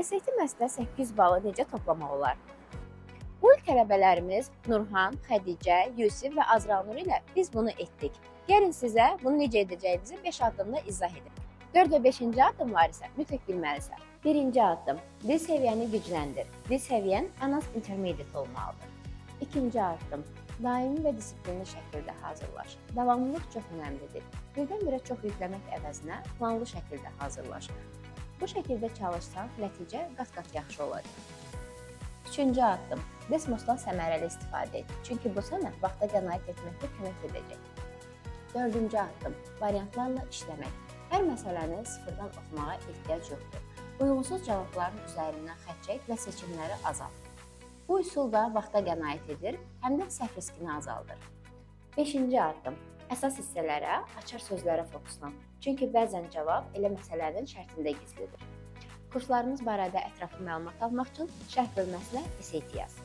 SAT Maths-də 800 balı necə toplamaq olar? Bu il tələbələrimiz Nurhan, Xədicə, Yusif və Azranur ilə biz bunu etdik. Gəlin sizə bunu necə edəcəyinizi 5 addımda izah edim. 4 və 5-ci addımlar isə mütləq bilməlisən. Birinci addım: dil səviyyəni gücləndir. Dil səviyyən ən az intermediate olmalıdır. İkinci addım: daimi və disiplinli şəkildə hazırlaş. Davamlılıq çox önəmlidir. Birdən-birə çox yükləmək əvəzinə planlı şəkildə hazırlaş. Bu şəkildə çalışsan, nəticə qat-qat yaxşı olacaq. Üçüncü addım: Desmosdan səmərəli istifadə et. Çünki bu sənə vaxta qənaət etməkdə kömək edəcək. Dördüncü addım: variantlarla işləmək. Hər məsələni sıfırdan oxumağa ehtiyac yoxdur. Uyğunsuz cavabların üzərindən xətt çək və seçimləri azalt. Bu üsul da vaxta qənaət edir, həm də səhv riskini azaldır. Beşinci addım: əsas hissələrə, açar sözlərə fokuslan. Çünki bəzən cavab elə məsələnin şərtində gizlidir. Kurslarımız barədə ətraflı məlumat almaq üçün şərh bölməsinə SAT yaz.